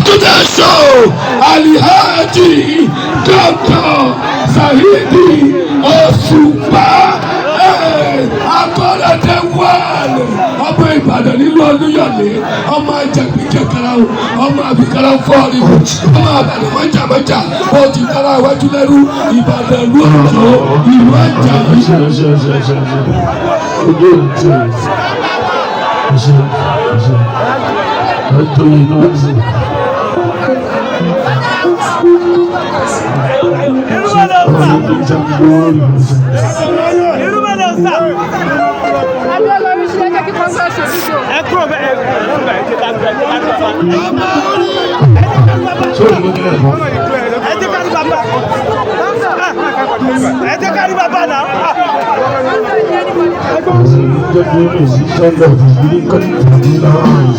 Today show, Alhaji Dr. Saheed Òṣùpá Akọ́rẹ́dẹ́ wáàlì, ọmọ Ìbàdàn nílùú Olúyọ̀lé, ọmọ ajẹgbẹ́jẹkara, ọmọ àfikàrà fọ́ọ̀rì, ọmọ Àbàdàn mọ́jàmọ́jà, ó ti kára iwájú lẹ́rú. Ìbàdàn ìlú Òjò, ìlú Àjàyí. Ṣe ṣe ṣe ṣe ṣe ojú ò tí ṣe ṣe ẹjọ́ iná sí. Ẹ kúrò bẹ́ẹ̀, ẹ kúrò bẹ́ẹ̀, ẹ jẹ́ ká gbẹ, ẹ jẹ́ ká gbẹ. Ṣé o ní ẹ̀fọ́? Ẹ jẹ́ ká rí bàbá. Ẹ jẹ́ ká rí bàbá náà. Jẹ́ kí ó lè sí sọ́dọ̀ ìdílé kan tàbí náà.